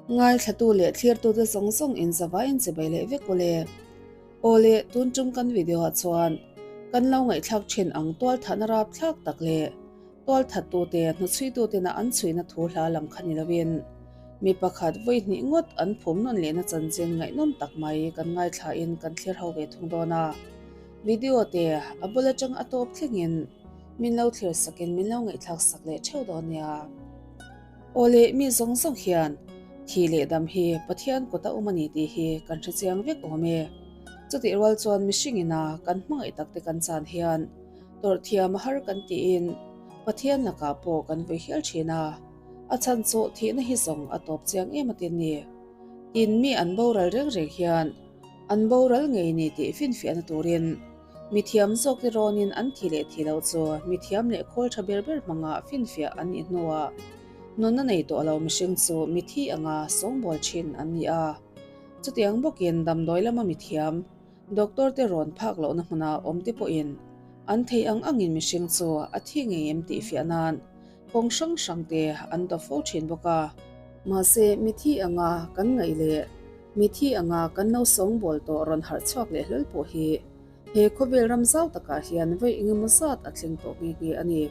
Ngaithlatu leh thlirtute zawng zawng in zavaiin chibai leh vek ule. Aw le, tun tum kan video ah chuan kan lo ngaihthlak thin ang tualthahna rapthlak tak leh tualthattute hnuchhuitutena an chhuina thu hla lam kha ni lovin mi pakhat vawi hnih ngawt an phum nawn lehna chanchin ngaihnawm tak mai kan ngaithlain kan thlir ho ve thung dawn a. Video te a bul atang a tawp thlengin min lo thlir sakin min lo ngaihthlak sak leh theuh dawn nia. Aw leh mi zawng zawng hian thi leh dam hi Pathian kawta awm a ni tih hi kan hre chiang vek awm e. Chutih rual chuan mihring ina kan hmangaih tak te kan chan hian tawrh thiam a har kan tiin Pathian lakah pawh kan vui hial thin a, a chhan chu thihna hi zawng a tawp chiang em atin ni. Tin mi an boral reng reng hian an boral ngei ni tih finfiahna turin Mithiam zawkte rawnin an thi leh thi loh chu mithiam leh khawl tha ber ber hmanga finfiah an nih hnuah nunna nei tawh lo mihring chu mithi anga sawngbawl thin an ni a. Chutiang bawkin damdawi lama mithiam, doctor te rawn phak lohna hmuna awmte pawhin an thei ang angin mihring chu a thi ngei em tih fiah nan kawng hrang hrangte an dawp fo thin bawk a. Mahse mithi anga kan ngaih leh Mithi anga kan lo sawngbawl tawh rawn harh chhuak leh hlawl pawh hi he khawvel ram zau takah hian vawi engemaw zat a thleng tawh nghe nghe a ni.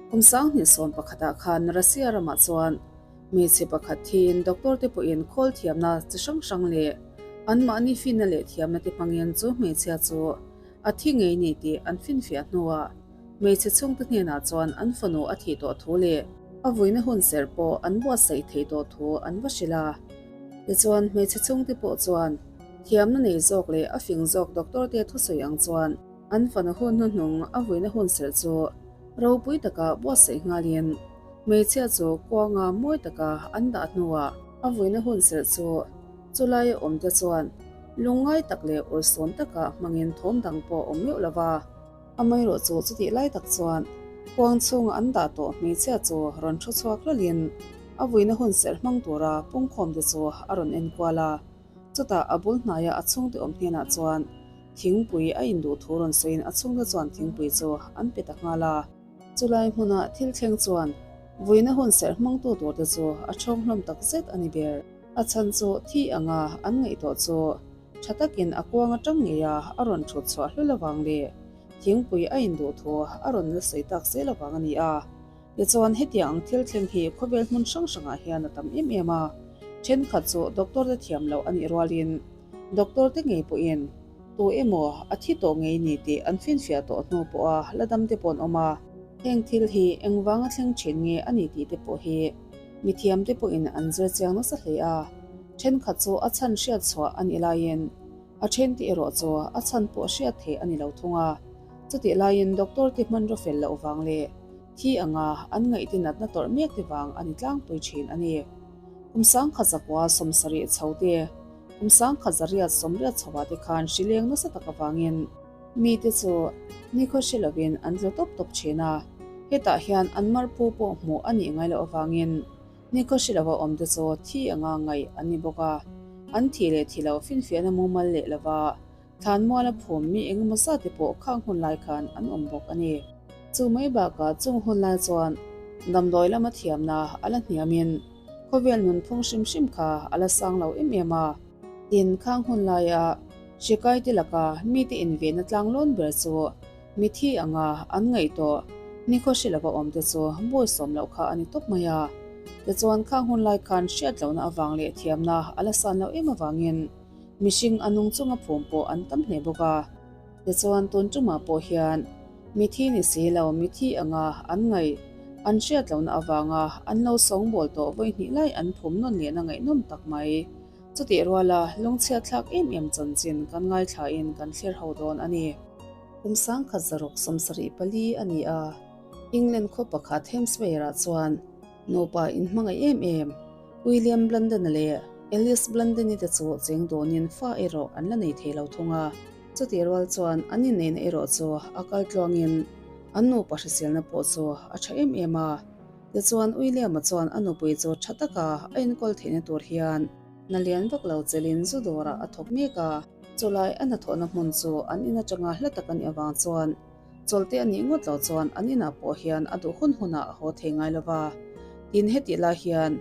Kum 2011ah khan Russia ramah chuan hmeichhe pakhat thiin doctor te pawhin khawl thiamna chi hrang hrang leh anmahni finna leh thiamna te hmangin chu hmeichhia chu a thi ngei ni tih an finfiah hnuah hmeichhe chhungte hnenah chuan an fanu a thih tawh thu leh a vuina hun serh pawh an buatsaih theih tawh thu an va hrilh a. Tichuan, hmeichhe chhungte pawh chuan thiamna nei zawk leh a fing zawk doctor te thusawi ang chuan an fanu hun hnuhnung a vuina hun serh chu ropui taka buatsaih nghalin hmeichhia chu kuanga mawi taka an dah hnuah a vuina hun serh chu chulaia awmte chuan lungngai tak leh urhsawn taka hmangin thawm dang pawh awm meuh lova. Amaherawh chu chutih lai tak chuan kuang chhunga an dah tawh hmeichhia chu rawn thu chhuak hlawlhin a vuina hun serh hmang tura pungkhawm te chu a rawn en kual a. Chutah a bul hnaia a chhungte awm hnenah chuan thingpui a induh thu rawn sawiin a chhungte chuan thingpui chu an pe ta nghal a. Chulai hmuna thil thleng chuan vuina hun serh hmangtu turte chu a thawng hlawm tak zet a ni ber. A chhan chu thi anga an ngaihtuah chu Tha takin a kuang atang ngei a, a rawn thut chhuah hlul avang leh thingpui a induh thu a rawn la sawi tak zel avang a ni a. Tichuan hetiang ang thil thleng hi khawvel hmun hrang hrangah hian a tam em em a, thenkhat chu doctor te thiam loh a nih rualin doctor te ngei pawhin tu emaw a thi tawh ngei ni tih an finfiah tawh hnu pawha la dam te pawh an awm a. Heng thil hi engvanga thleng thin nge a ni tih te pawh hi mithiam te pawhin an zir chiang nasa hle a. Thenkhat chu a chhan hriat chhuah a nih laiin a then tih erawh chu a chhan pawh hriat theih a ni lo thung a. Chutih laiin doctor te hmanraw fel loh vang leh thi anga an ngaihte natna tawrh mek te vang a ni tlangpui thin a ni. Kum 1970 chho te, kum 1980 chhoah te khan hrileng nasa tak avangin mite chu nikhaw hre lovin an tlu tawp tawp thin a. Hetah hian an marpu pawh hmuh a nih ngai loh avangin Nikhaw hre lova awmte chu thi anga ngaih an ni bawk a, an thih leh thi loh finfiahna mumal leh lova thlanmuala phum mi engemaw zate pawh khang hun lai khan an awm bawk a ni. Chu mai bakah chung hun lai chuan damdawi lama thiamna a la hniamin khawvel nunphung hrim hrim kha a la sang lo em em a. Tin, khang hun laia hrikaite laka mite invenna tlanglawn ber chu Mithi anga an ngaih tawh nikhaw hre lova awmte chu bawi sawm loh kha a ni tawp mai a. Tichuan khang hun lai khan hriat lohna avang leh thiamna a la san loh em avangin mihring a nung chunga phum pawh an tam hle bawk a. Tichuan tun tumah pawh hian mithi ni si lo mithi anga an ngaih an hriat lohna avanga an lo sawngbawl tawh vawi hnih lai an phum nawn lehna ngaihnawm tak mai. Chutih ruala lungchhiat thlak em em chanchin kan ngaithlain kan thlir ho dawn a ni. Kum 1674 a ni a, England khaw pakhat Hampshire-ah chuan nupa inhmangaih em em William Blunden-a leh Alice Blunden-i te chu cheng dawnin fa erawh an la nei thei lo thung a. Chutih rual chuan an inneihna erawh chu a kal tluangin an nupa hriselna pawh chu a tha em em a. Tichuan William-a chuan a nupui chu tha taka a enkawl theihna tur hian hna lian vak lo chelin zu dawrah a thawk mek a. Chulai a hnathawhna hmun chu an in atanga hla tak a nih avang chuan chawlhte a nih ngawt loh chuan an inah pawh hian a duh hun hunah a haw thei ngai lo va. Tin, hetih lai hian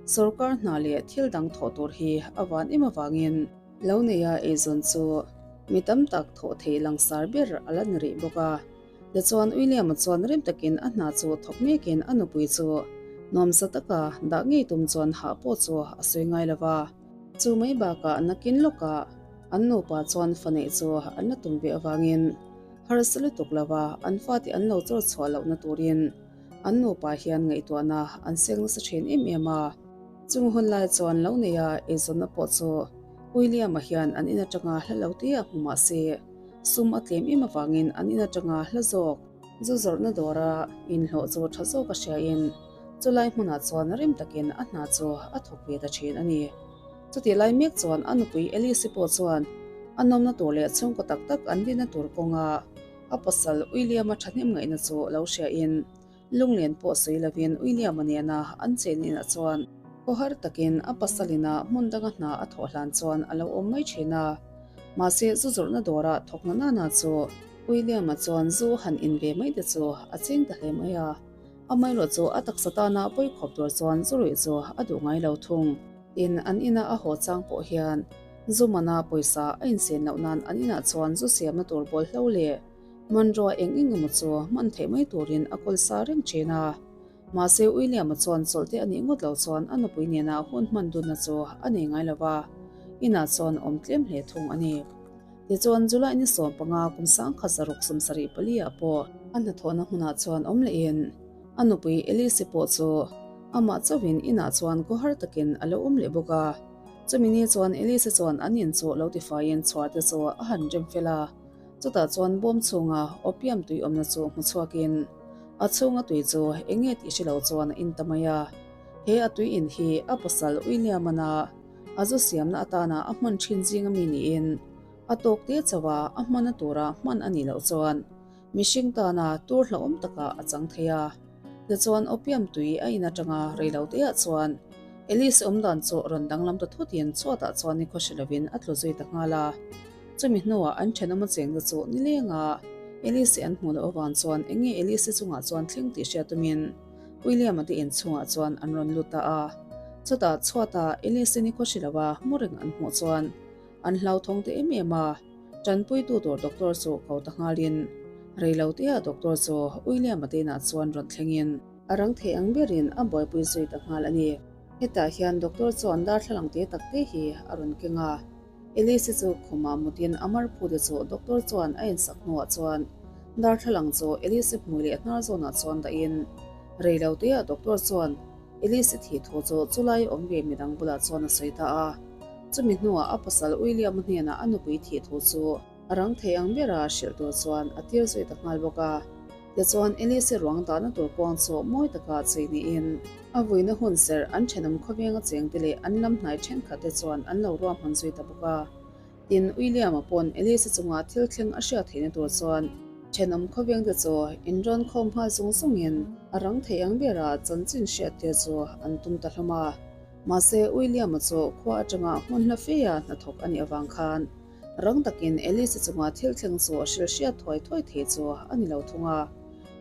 Sorkar hna leh thil dang thawh tur hi a van em avangin lo neia eizawn chu mi tam tak thawh theih langsar ber a la ni rih bawk a. Tichuan William-a chuan rem takin a hna chu thawk mekin a nupui chu nuamsa taka dah ngei tum chuan hah pawh chu a sawi ngai lo va. Chu mai bakah nakin lawkah an nupa chuan fa neih chu an la tum ve avangin harsa lutuk lova an fate an lo chawr chhuah lohna turin an nupa hian ngaihtuahna an seng nasa thin em em a. Chung hun lai chuan lo neia eizawnna pawh chu William-a hian an in atanga hla lo te a hmu mah se, sum a tlem em avangin an in atanga hla zawk zu zawrhna dawra inhlawh chu tha zawk a hriain chulai hmunah chuan rem takin a hna chu a thawk ve ta thin a ni. Chutih lai mek chuan a nupui Alice-i pawh chuan a nawmna tur leh chhungkaw tak tak an dinna tur kawnga a pasal William-a thahnem ngaihna chu lo hriain Lunglen pawh sawi lovin William-a nena an chen inah chuan khawhar takin a pasal inah hmun danga hna a thawh hlan chuan a lo awm mai thin a. Mahse, zu zawrhna dawrah thawkna nana chu William-a chuan zu han in ve mai te chu a cheng ta hle mai a. Amaherawh chu a taksa tana pawi khawp tur chuan zu ruih chu a duh ngai lo thung. Tin, an ina a haw chang pawh hian zu mana pawisa a insen loh nan an inah chuan zu siamna tur bawlhlo leh Hmanrua eng eng emaw chu hman theih mai turin a kawl sa reng thin a. Mahse William-a chuan chawlhte a nih ngawt lo chuan a nupui nena hun hman dunna chu a nei ngai lo va, inah chuan awm tlem hle thung a ni. Tichuan July ni 15 kum 1974 ah pawh a hnathawhna hmunah chuan awm lehin a nupui Elise pawh chu amah chauhin inah chuan khawhar takin a lo awm leh bawk a. Chumi ni chuan Elise chuan an in chu lo tifaiin chhuar te chu a han rem fel a. Chutah chuan bawm chhunga opium tui awmna chu hmu chhuakin a chhunga tui chu eng nge tih hre lo chuan a in ta mai a. He a tui in hi a pasal William-ana a zu siamna atana a hman thin zinga mi niin a tawk te chauh a, a hmana tura hman a nih loh chuan mihring tana tur hlauhawm takah a chang thei a. Tichuan opium tui a in atanga reilo teah chuan Alice awmdan chu rawn danglam ta thutin chhuatah chuan ni khawhre lovin a tlu zui ta nghal a. Chumi hnuah an thenawm a chengte chu nilenga Elise an hmuh loh avang chuan eng nge Elise chungah chuan thleng tih hriat tumin William-a te inchhungah chuan an rawn lut ta a. Chutah chhuata Elise ni khaw hri lova mu reng an hmuh chuan an hlauthawng ta em em a, tanpuitu tur doctor chu ko ta nghalin reiloteah doctor chu William-a te inah chuan rawn thlengin a rang thei ang berin a buaipui zui ta nghal a ni. Hetah hian doctor chuan darthlalang te tak te hi a rawn keng a. Elise chu khumah mutin a mar phu te chu doctor chuan a insak hnuah chuan darthlalang chu Elise hmui leh hnar zawnah chuan dahin rei lo teah doctor chuan Elise thih thu chu chulai awm ve midang bulah chuan a sawi ta a. Chumi hnuah a pasal William-a hnenah a nupui thih thu chu a rang thei ang bera hrilh tur chuan a tir zui ta nghal bawk a. Tichuan Elise ruang dahna tur kuang chu mawi taka chei niin A vuina hun serh an thenawm khawvenga chengte leh an lam hnai thenkhat te chuan an lo ruahman zui ta bawk a. Tin, William-a pawn Elise chunga thil thleng a hriat theihna tur chuan thenawm khawvengte chu inrawn khawm nghal zung zungin a rang thei ang bera chanchin hriat te chu an tum ta hlawm a. Mahse, William-a chu khua atanga hmun hla feia hnathawk a nih avang khan rang takin Elise chunga thil thleng chu a hrilh hriat thuai thuai thei chu a ni lo thung a.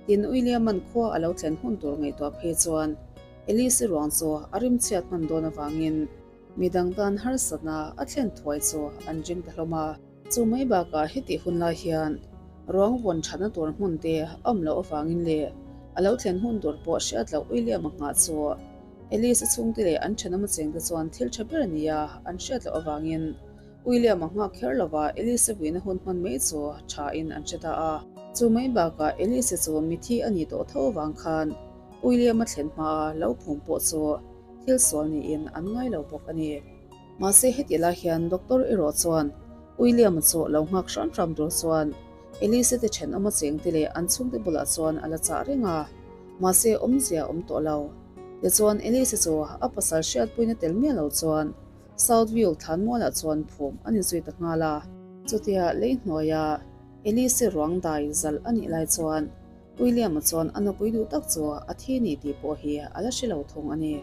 Tin, William-a'n khua a lo thlen hun tur ngaihtuah phei chuan Elise ruang chu a rimchhiat hman dawn avangin midang tan harsatna a thlen thuai chu an ring ta hlawm a. Chu mai bakah hetih hun lai hian ruang vawn thatna tur hmun te a awm loh avangin leh a lo thlen hun tur pawh hriat loh William-a nghah chu Elise chhungte leh an thenawm chengte chuan thil tha ber a nia an hriat loh avangin William a nghak kher lova Elise vuina hun hman mai chu tha in an hre ta a. Chu mai bakah Elise chu mithi a nih tawh tho avang khan William a thlen hmaa lo phum pawh chu thil sual niin an ngai lo bawk a ni. Mahse heti lai hian doctor erawh chuan William chu lo nghak hram hram tur chuan Elise te thenawm a chengte leh an chhungte bulah chuan a la chah reng a, mahse awmzia awm tawh lo. Tichuan Elise chu a pasal hriatpuina tel miah lo chuan South View thlanmualah chuan phum a ni zui ta nghal a. Chutia lei hnuaia Elise ruang dai zalh a nih lai chuan William-a chuan a nupui duh tak chu a thi ni tih pawh hi a la hre lo thung a ni.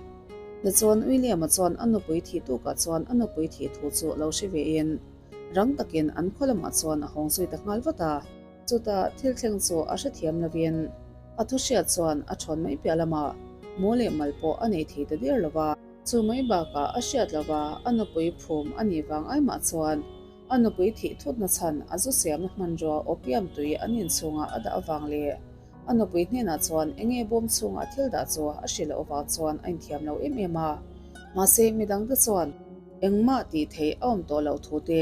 Tichuan William-a chuan a nupui thih tukah chuan a nupui thih thu chu lo hre vein rang takin an khaw lamah chuan a hawng zui ta nghal vat a. Chutah thil thleng chu a hrethiam lovin a thu hriat chuan a thawn mai piah lamah mu leh mal pawh a nei thei ta der lo va. Chu mai bakah a hriat lova a nupui phum a nih vang ai mah chuan a nupui thih thutna chhan a zu siamna hmanrua opium tui an inchhungah a dah avang leh a nupui hnenah chuan enge bawm chhungah thil dah chu a hrilh loh avang chuan a inthiam lo em em a. Mahse midangte chuan engmah tih theih a awm tawh loh thu te,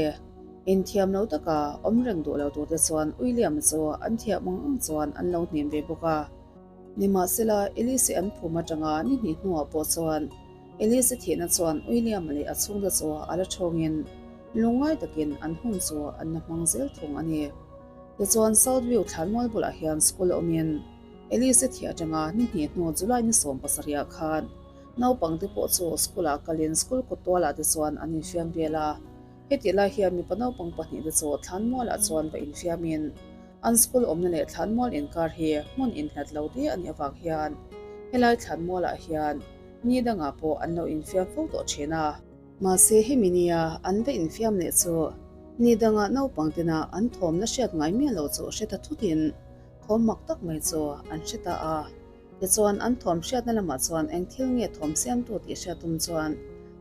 inthiam lo taka awm reng duh lo turte chuan William-a chu an thiam ang ang chuan an lo hnem ve bawk a. Nimahsela, Elise an phum atanga ni hnih hnuah pawh chuan Elise thihna chuan William-a leh a chhungte chu a la thawngin lungngai takin an hun chu an la hmang zel thung a ni. Tichuan, Southview thlanmual bulah hian school awmin Elise thih atanga ni hnih hnu July ni 17 khan naupangte pawh chu school-ah kalin school kawt tualah te chuan an infiam vel a. Hetih lai hian mipa naupang pahnihte chu thlanmualah chuan va infiamin an school awmna leh thlanmual inkar hi hmun inhlat lo te a nih avang hian helai thlanmualah hian ni dangah pawh an lo infiam fo tawh thin a. Mahse hemi nia an va infiam leh chu ni dangah naupang tena an thawmna hriat ngai miah lo chu hre ta thutin thawm mak tak mai chu an hre ta a. Tichuan, an thawm hriatna lamah chuan eng thil nge thawm siamtu tih hriat tum chuan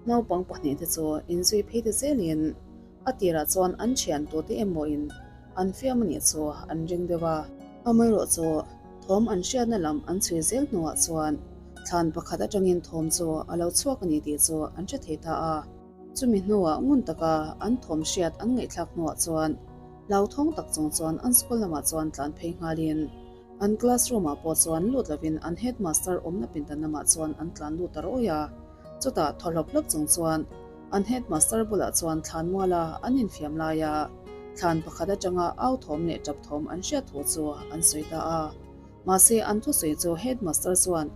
naupang pahnihte chu inzui phei ta zelin a tirah chuan an thian tute emawin an fiam a nih chu an ring deuh a. Amaherawh chu thawm an hriatna lam an chhui zel hnuah chuan thlan pakhat atangin thawm chu a lo chhuak a ni tih chu an hre thei ta a. Chumi hnuah ngun taka an thawm hriat an ngaihthlak hnuah chuan hlauthawng tak chung chuan an school lamah chuan tlan phei nghalin An classroom ah pawh chuan lut lovin an headmaster awmna pindan lamah chuan an tlan lut ta rawih a. Chutah thaw hlawp hlawp chung chuan an headmaster bulah chuan thlan muala an infiam laia thlan pakhat atanga au thawm leh tap thawm an hriat thu chu an sawi ta a. Mahse an thusawi chu headmaster chuan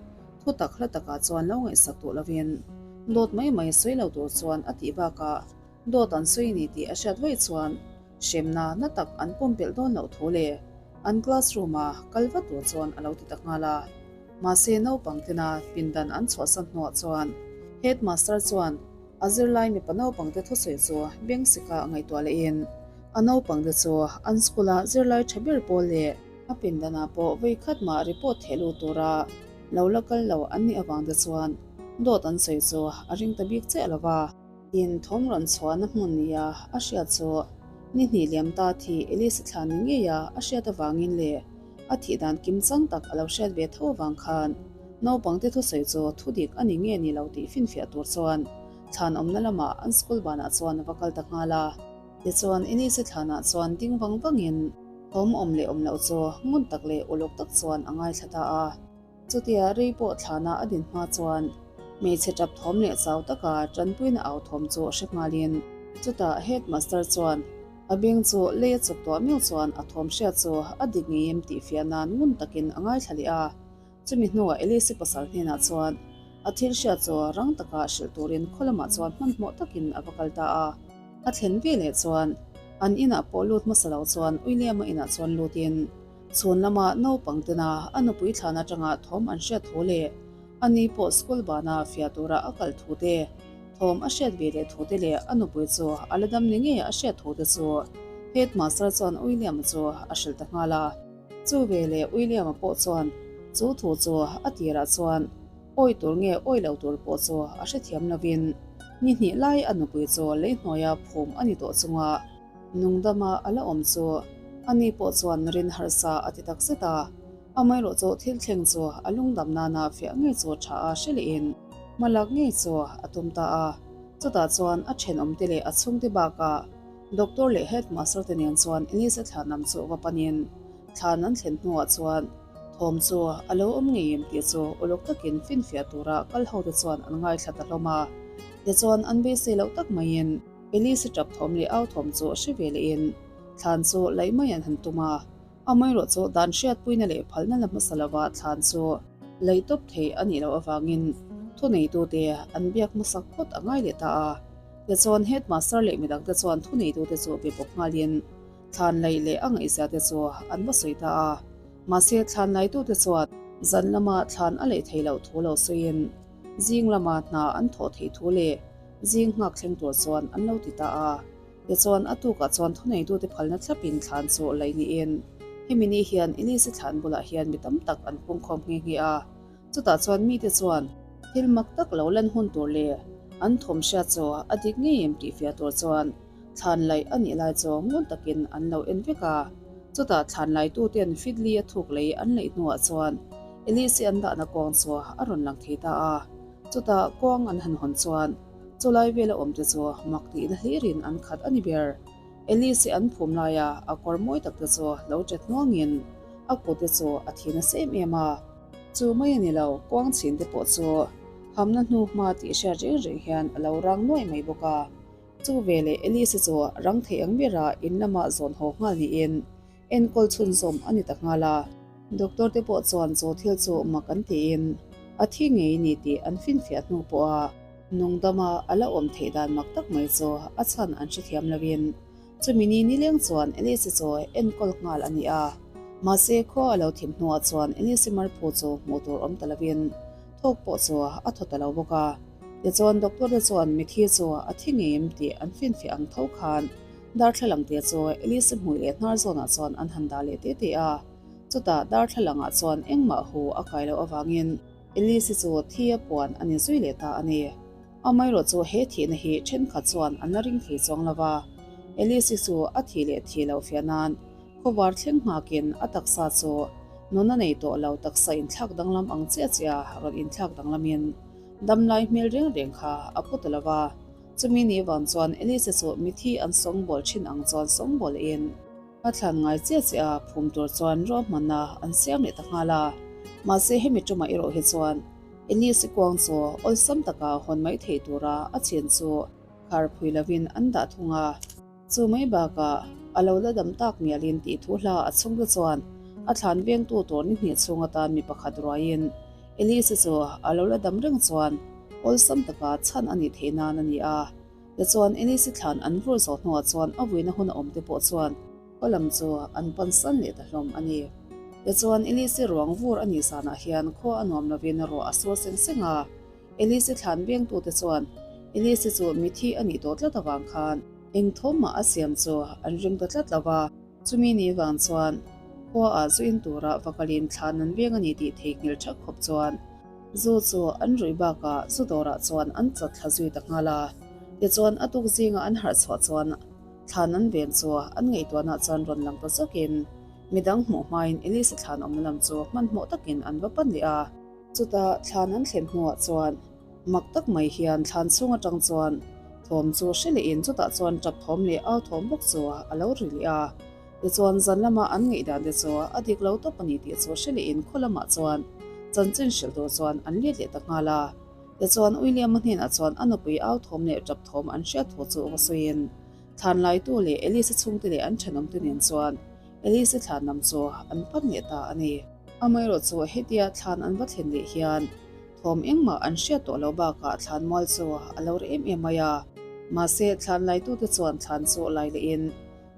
thu tak hla takah chuan lo ngaihsak duh lovin dawt mai mai sawi lo tur chuan a tih bakah dawt an sawi ni tih a hriat vaih chuan Hremna na tak an pumpelh dawn loh thu leh an classroom a kal vat tur chuan a lo ti ta nghal a. Mahse naupang tena pindan an chhuahsan hnuah chuan headmaster chuan a zirlai mipa naupangte thusawi chu beng sika ngaihtuah lehin a naupangte chu an school a zirlai tha ber pawl leh a pindanah pawh vawi khat mah report theh lut tura lo la kal lo an nih avangte chuan dawt an sawi chu a ring ta bik chiah lo va. Tin, thawm rawn chhuahna hmun nia a hriat chu ni hnih liam ta thi Elise thlan ni ngeia a hriat avangin leh a thih dan kim chang tak a lo hriat ve tho avang khan naupangte thusawi chu thu dik a ni nge ni lo tih finfiah tur chuan thlan awmna lamah an school banah chuan a va kal ta nghal a. Tichuan, Elise thlanah chuan ding vang vangin thawm awm leh awm loh chu ngun tak leh uluk tak chuan a ngaithla ta a. Chutia rei pawh thlana a din hma chuan hmeichhe tap thawm leh chau taka tanpuina au thawm chu a hre nghalin chutah headmaster chuan a beng chu lei a chuk tuah miau chuan a thawm hriat chu a dik ngei em tih fiah nan ngun takin a ngaithla leh a. Chumi hnuah Elise pasal hnenah chuan a thil hriat chu rang taka hrilh turin khaw lamah chuan hmanhmawh takin a va kal ta a. A thlen veleh chuan an inah pawh lut hmasa lo chuan William-a inah chuan lutin Chhun lama naupang tena a nupui thlan atanga thawm an hriat thu leh a ni pawh school bana fiah tura a kal thu te, thawm a hriat ve leh thu te leh a nupui chu a la dam ni ngei a hriat thu te chu Headmaster chuan William-a chu a hrilh ta nghal a. Chu ve leh William-a pawh chuan chu thu chu a tirah chuan awi tur nge awi lo tur pawh chu a hrethiam lovin ni hnih lai a nupui chu lei hnuaia phum a ni tawh chunga Nungdama a la awm chu a ni pawh chuan rin harsa a ti tak zet a, amaherawh chu thil thleng chu a lungdam nana fiah ngei chu tha a hre lehin hmalak ngei chu a tum ta a. Chutah chuan a thenawmte leh a chhungte bakah Doctor leh Headmaster te nen chuan Elisa thlanam chu va panin thlan an thlen hnuah chuan thawm chu a lo awm ngei em tih chu uluk takin finfiah tura kal hote chuan an ngaithla ta hlawm a. Tichuan an beisei loh tak maiin Elise tap thawm leh au thawm chu hre ve lehin thlan chu laih mai an han tum a, amaherawh chu dan hriatpuina leh phalna la hmasa lova thlan chu laih tawp theih a nih loh avangin thuneitute an biak hmasak phawt a ngai leh ta a. Tichuan headmaster leh midangte chuan thuneitute chu be bawk nghalin thlan laih leh a ngaihzia te chu an va sawi ta a, mahse thlan laitute chuan zan lama thlan a laih theih loh thu lo sawiin zing lama hna an thawh theih thu leh Zing nghak thleng tur chuan an lo ti ta a. Tichuan a tukah chuan thuneitute phalna thlapin thlan chu laih niin hemi ni hian Elise thlan bulah hian mi tam tak an pungkhawm nghe nghe a. Chutah chuan mite chuan. Thil mak tak lo lan hun tur leh an thawm hriat chu a dik ngei em tih fiah tur chuan thlan laih a nih lai chu ngun takin an lo en vek a. Chutah thlan laituten Fidli a thuk lei an leih hnuah chuan Elise an dahna kawng chu a rawn lang thei ta a. Chutah kawng an han hawn chuan chulai vela awmte chu mak tihna hlirin an khat a ni ber. Elise an phum laia a kawr mawi tak te chu lo chet hnuangin a kut te chu a thi nasa em em a. Chu mai a ni lo, kuang chhin te pawh chu hamna hnu hma tih hriat reng reng hian a lo rang nuai mai bawk a. Chu veleh Elise chu rang thei ang bera in lamah zawn haw nghal niin enkawl chhunzawm a ni ta nghal a. Doctor te pawh chuan chu thil chu mak an tiin a thi ngei ni tih an finfiah hnu pawha nungdama a la awm theih dan mak tak mai chu a chhan an hrethiam loin chumi ni nileng chuan Elise chu enkawl nghal a ni a. Mahse khua a lo thim hnuah chuan Elise marphu chu hmuh tur awm ta loin thawk pawh chu a thaw ta lo bawk a. Tichuan doctor te chuan mithi chu a thi ngei em tih an finfiah ang tho khan Darthlalang te chu Elise hmui leh hnar zawnah chuan an han dah leh te te a. Chutah darthlalangah chuan engmah hu a kai loh avangin Elise chu thi a puan a ni zui leh ta a ni. Amaherawh chu he thihna hi thenkhat chuan an la ring thei chuang lo va. Elise chu a thih leh thih loh fiah nan khawvar thleng nghakin a taksa chu nuna nei tawh lo taksa inthlak danglam ang chiah chiah rawn inthlak danglamin damlai hmel reng reng kha a pu ta lo va. Chumi ni vang chuan Elise chu mithi an sawngbawl thin ang chuan sawngbawl in a thlan ngai chiah chiah a, phum tur chuan ruahmanna an siam leh ta nghal a. Mahse hemi tumah erawh hi chuan Elise kuang chu awlsam taka hawn mai thei tura a chin chu khar phui lovin an dah thung a. Chu mai bakah a lo la dam tak mialin tih thu hla a chhungte chuan a thlan vengtu tur ni hnih chhung atan mi pakhat ruaiin Elise chu a lo la dam reng chuan awlsam taka chhan a nih theih nan a ni a. Tichuan Elise thlan an vur zawh hnuah chuan a vuina hun a awm te pawh chuan khaw lam chu an pansan leh ta hlawm a ni. Tichuan Elise ruang vur a nih zanah hian khua a nuam lovin ruah a sur seng seng a. Elise thlan vengtute chuan Elise chu mithi a nih tawh tlat avang khan eng thawmah a siam chu an ring ta tlat lo va. Chumi ni vang chuan khua ah zu in tura va kalin thlan an veng a ni tih theihnghilh thak khawp chuan zu chu an ruih bakah zu dawrah chuan an chat thla zui ta nghal a. Tichuan a tuk zinga an harh chhuah chuan thlan an ven chu an ngaihtuahna chuan rawn lang ta zawkin midang hmuh hmain Elise thlan awmna lam chu hmanhmawh takin an va pan leh a. Chutah thlan an thlen hnuah chuan Mak tak mai hian thlan chhung atang chuan thawm chu hre lehin chutah chuan tap thawm leh au thawm bawk chu a lo ri leh a. Tichuan zan lama an ngaihdan te chu a dik lo tawp a ni tih chu hre lehin khaw lamah chuan chanchin hrilh tur chuan an let leh ta nghal a. Tichuan William-a hnenah chuan a nupui au thawm leh tap thawm an hriat thu chu va sawiin thlan laitu leh Elise chhungte leh an thenawmte nen chuan Elise thlan lam chu an pan leh ta a ni. Amaherawhchu chu hetia thlan an va thlen leh hian Thawm engmah an hriat tawh lo bakah thlan mual chu a lo reh em em mai a. Mahse, thlan laitute chuan thlan chu lai lehin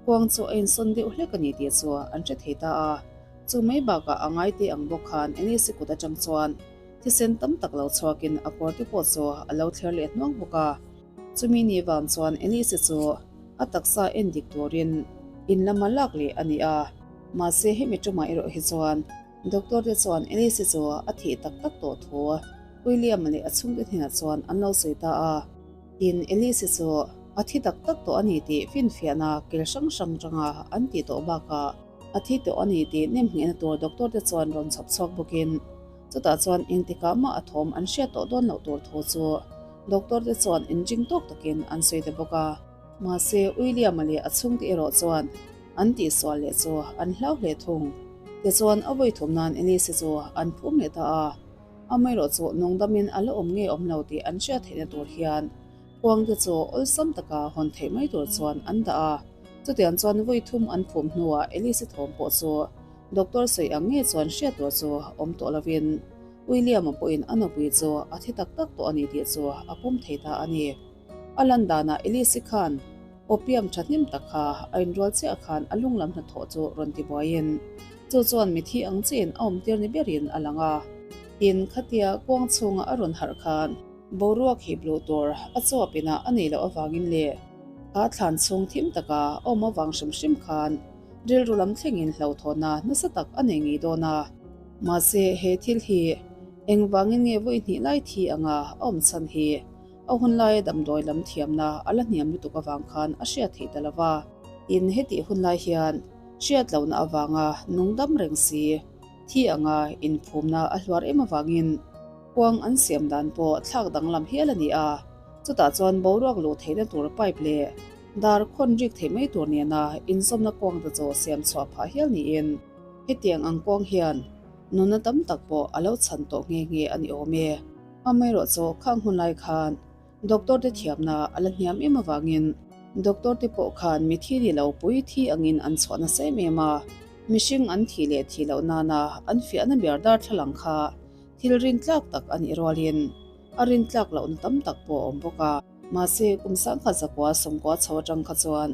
kuang chu a insawn deuh hlek a ni tih chu an hre thei ta a. Chu mai bakah a ngaite ang bawk khan Enisi kut atang chuan thisen tam tak lo chhuakin a kawr te pawh chu a lo thler leh hnuang bawk a. Chumi ni vang chuan Enisi chu a taksa en dik turin in lama lak leh a ni a. Mahse, hemi tumah erawh hi chuan Doctor te chuan Elise chu a thih tak tak tawh thu William leh a chhungte hnenah chuan an lo sawi ta a. Tin, Elise chu a thi tak tak tawh a ni tih finfiahna kil hrang hrang tanga an tih tawh bakah a thi tawh a ni tih nemnghehna tur doctor te chuan rawn chhawp chhuak bawkin chutah chuan engtikah mah a thawm an hriat tawh dawn loh tur thu chu doctor te chuan inring tawk takin an sawi ta bawk a. Mahse, William-a leh a chhungte erawh chuan An tihsual leh chu an hlau hle thung. Tichuan a vawi thum nan Elise chu an phum leh ta a. Amaherawh chu nungdamin a la awm nge awm lo tih an hriat theihna tur hian kuangte chu awlsam taka hawn theih mai tur chuan an dah a. Chutiang chuan vawi thum an phum hnuah Elise thawm pawh chu doctor sawi ang nge chuan hriat tur chu awm tawh lovin William-a pawhin a nupui chu a thi tak tak tawh a ni tih chu a pawm thei ta a ni. A lan danah Elise khan Opium thahnem tak kha a inrual chiah khan a lung lam hnathawh chu rawn ti buaiin chu chuan mithi ang chiin a awmtir ni berin a lang a. Tin, khatia kuang chhunga a rawn harh khan boruak hip luh tur a chuap inah a neih loh avangin leh kha thlan chhung thim taka a awm avang hrim hrim khan rilru lam thlengin hlauhthawnna nasa tak a nei ngei dawn a. Mahse, he thil hi. Engvangin nge vawi hnih lai thi anga a awm chhan hi a hun laia damdawi lam thiamna a la hniam lutuk avang khan a hriat theih ta lo va. Tin, hetih hun lai hian hriat lohna avanga nung dam reng si thi anga inphumna a hluar em avangin kuang an siam dan pawh thlak danglam hial a ni a, chutah chuan boruak luh theihna tur pipe leh dar khawn rik theih mai tur nena inzawmna kuang te chu siam chhuah phah hial niin hetiang ang kuang hian nunna tam tak pawh a lo chhan tawh nghe nghe a ni awm e. Amaherawh chu khang hun lai khan Doctor te thiamna a la hniam em avangin Doctor te pawh khan mithi ni lo pui thi angin an chhuah nasa em em a, mihring an thih leh thih loh nana an fiahna ber darthlalang kha thil rintlak tak a nih rualin a rintlak lohna tam tak pawh a awm bawk a. Mahse, kum sangkhat zakua sawmkua chho atang kha chuan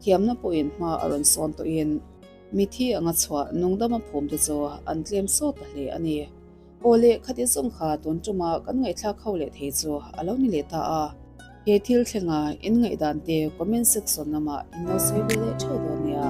thiamna pawhin hma a rawn sawn tawhin mithi anga chhuah nungdama phum te chu an tlem sawt ta hle a ni. Aw leh khati zawng kha tun tuma kan ngaihthlak ho leh thei chu a lo ni leh ta a. He thil thlenga in ngaihdan te comment section lamah in lo sawi ve leh theuh dawn nia.